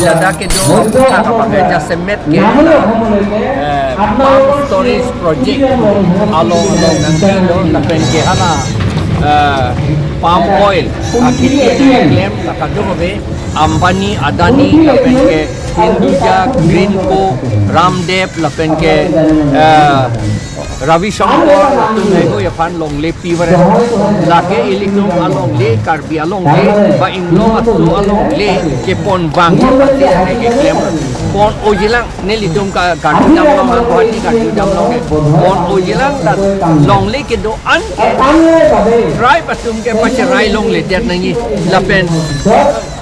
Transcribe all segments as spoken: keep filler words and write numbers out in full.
Ladak kedo aphuthak abang ke jasemet ke, eh, pump storage project along along nangkilo lapen ke hala, eh, palm oil akhei keklem la kadokave Ambani, Adani lapen ke Hinduja, Greenko, Ramdev lapen ke, eh, Ravi Shankar atum haihui aphan longle pivaret. Lake ilitum alongle, Karbi alongle, ba inglong aso alongle keponbang pasi keklem pon-ojilang, nelitum ka karjudamlong, Guwahati karjudamlong ke pon-ojilang, ta longle kedo-an ke tribe atum ke pacherai longledet nangji lapen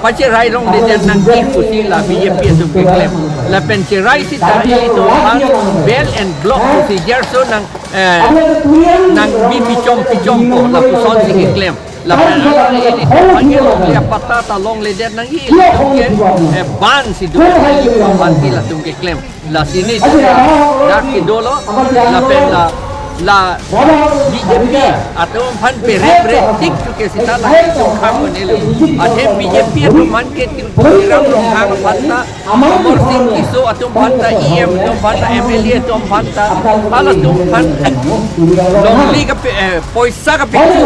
pacherai longledet nangji pusi la B J P atum keklem. Lapen cherai sita ilitum aphan belt and block procedure so nang, eh, nangbi pichom pichompo lapusonsi keklem. Lapen ilitum aphan ke longle apatta ta longledet nangji, ilitum ke, eh, ban si do, ban si latum keklem. Lasi nelitum dak kedolo, lapen la, la B J P atum aphan perep rep tik chuke sita lake sungkhang konelo. Athe B J P atum aphan ke Tuliram Ronghang aphan ta, Amarsing Tisso atum aphan ta, E M atum aphan ta, M L A atum aphan ta, halatum aphan longle kape, eh, poisa kapecho,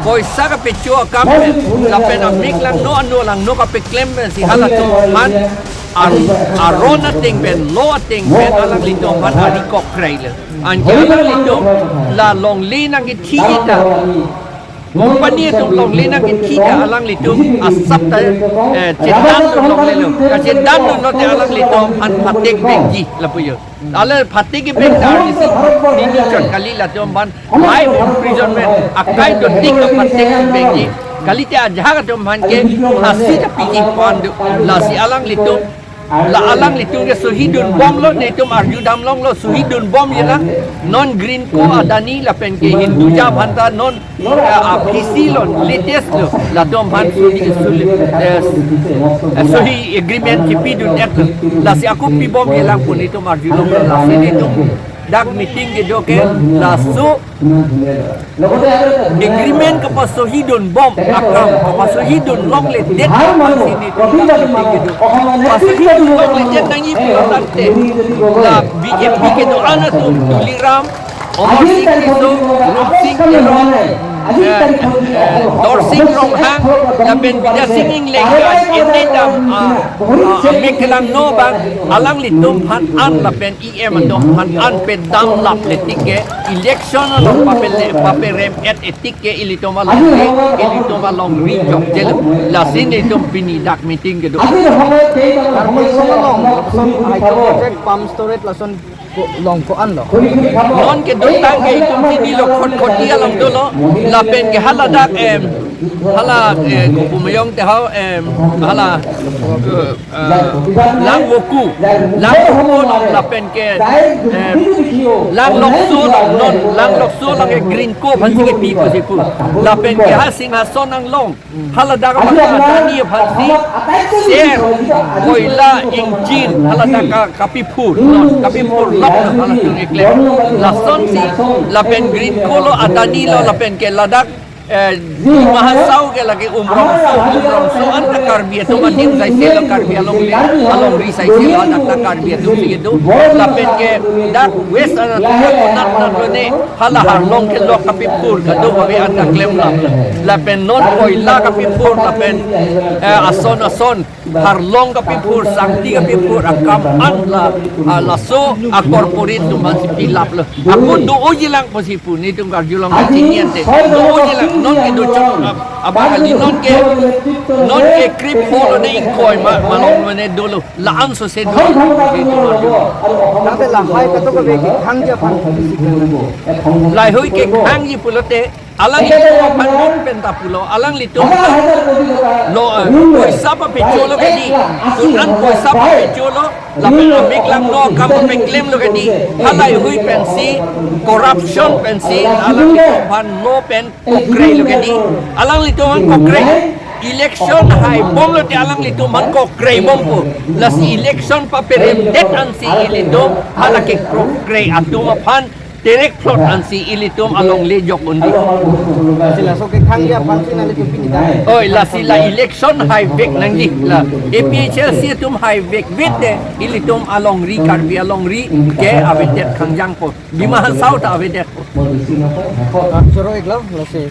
poisa kapecho akam pen, lapen amik langno ano langno kapeklem pensi halatum aphan ar-, aron ateng pen, law ateng pen alanglitum aphan ari kokkreilo. Anke alanglitum la longle nangkethiji ta, company atum longle nangkethi ta alanglitum asap ta, eh, chetandun longlelo. Kachetandunlote alanglitum aphan phatek vekji lapu jo. Ala phatek kevek ta arnisi pini chot kali latum aphan life imprisonment, akai dotik aphatek vekji. Kalite ajahak atum aphan ke phasi ta piji pon do. Lasi alanglitum, la alanglitum ke sohidunbomlo, netum arjudamlonglo, sohidunbomjilang. Non Greenko, Adani lapen ke Hinduja aphan ta non, eh, aphisilo, latest lo, latum aphan sohi, sohi, eh, eh, sohi agreement kipidun-etlo. Lasi ako pibomjilang pu netum arjulonglo. Lasi netum dak meeting kedo ke laso agreement kapasohidunbom akam, kapasohidun longledet aphansi netum dak meeting kedo. Pasohidun longledet nangji pulo tangte, la B J P kedo-an atum, Tuliram, Amarsing Tisso, Rupsing Teron, eh, eh, Dorsing Ronghang, lapen Bidya Sing Engleng, eh, enedam, ah, ah, amik langno abang, alanglitum aphan an lapen E M atum aphan an pedamlap letik ke election along papele, paperem-et tik ke ilitum along, ilitum alongri jokjelo. Lasi netum pini dak meeting kedo. Karbi Anglong along, lapuson hydro project, pump storage lason ko-, long ko-anlo. Non kedotang ke itum chinilo, Khatkhati along dolo, lapen ke haladak, em, hala, eh, kopu mayong te hau, em, hala, eh, eh, Langvoku, Langvoku along lapen ke, eh, Langlokso along non, Langlokso along ke Greenko aphansi kepi pusi pu. Lapen ke ha Singhason anglong, haladak aphan Adani aphansi ser, koila, engine, haladak ka-, kapiphur, non, kapiphurlaplo halatum keklem. Lasonsi, lapen Greenko lo, Adani lo, lapen ke ladak eh, Dima Hasao ke lake Umrongso, Umrongso anta Karbi atum adim saiselo, Karbi alongle, alongri saiselo, hadak ta Karbi atumsi kedo. Lapen ke dak West anta konat nat lone, hala Harlong kelok kapiphur kadokave anta klemlap. Lapen non koila kapiphur, lapen, eh, ason ason Harlong kapiphur, sangti kapiphur akam an la, ah, laso a-corporate atum aphansi pilaplo. Ako do-ojilang pusi pu, netum karjulong kachinian te. Do-ojilang, non kedochot, ab-, abang kali non ke, non ke krip holo ne ingkoi ma, malong ne dolo. La-an sose do. Tangte lahai kadokave kekhangji aphan isi kan. Lahai kekhangji pulote, alanglitum aphan non penta pulo, alanglitum lo, eh, poisa papecholo kedi, tunan poisa papecholo, lapen amik langno akam papeklemlo kedi, halaihui pensi, corruption pensi, alanglitum aphan lo pen kokreilo kedi, alanglitum aphan kokrei, election haibomlote alanglitum aphan kokreibompo, lasi election paperemdet ansi ilitum, halake kokrei atum aphan, Terek plot ansi ilitum alongle jok undi. Lasi laso kekhang ya aphansi nanglitum pini dak. Oi, lasi la election haivek nangji la. A P H L C atum haivek vek te ilitum alongri, Karbi alongri ke avedet kangjangpo. Dima Hasao ta avedet. Choro iklo, lasi.